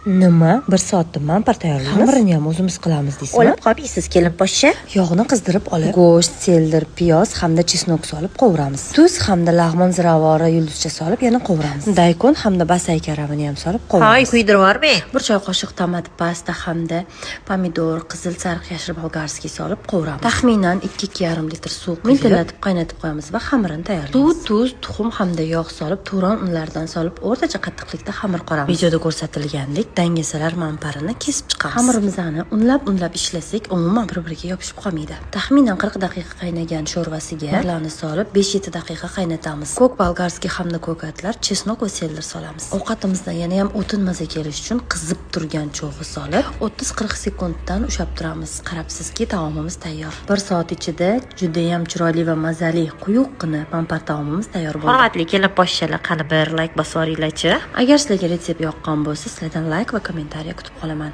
Nima? Bir soatda manpar tayyorlaymiz. Xamirini ham o'zimiz qilamiz deysizmi? O'lib qolmaysiz, kelinposhsha. Yog'ni qizdirib olib, go'sht, selder, piyoz hamda chesnok solib qovuramiz. Tuz hamda lag'mon ziravori yulduzcha solib yana qovuramiz. Daykon hamda basay karamini ham solib Hoy, qovuramiz. kuydirib yubormang. Bir choy qoshiq tomat pasta hamda pomidor, qizil, sariq, yashil болгарский solib qovuramiz. Taxminan 2-2,5 litr suv quyib, miltillatib qaynatib qo'yamiz va xamirini tayyorlaymiz. Suv, tuz, tuxum hamda yog' solib, turon unlaridan solib, o'rtacha qattiqlikda xamir qoramiz. Videoda ko'rsatilgandek dangasalar manparini kesib chiqamiz. Xamirimizni unlab-unlab ishlasak, umuman bir-biriga yopishib qolmaydi. Taxminan 40 daqiqa qaynagan sho'rvasiga mirlarni solib, 5-7 daqiqa qaynatamiz. Ko'k болгарский hamda ko'katlar, chesnok va selder solamiz. Ovqatimizdan yana ham o'tin maza kelishi uchun qizib turgan cho'g'i solib, 30-40 sekunddan ushlab turamiz. Qarabsizki, taomimiz tayyor. 1 soat ichida juda ham chiroyli va mazali quyuqqina manpar taomimiz tayyor bo'ldi. Hurmatli kelinposhshalar, qani bir layk bosib yuboringlarchi. Agar sizlarga retsept yoqqan bo'lsa, sizlardan layk va kommentariya kutib qolaman.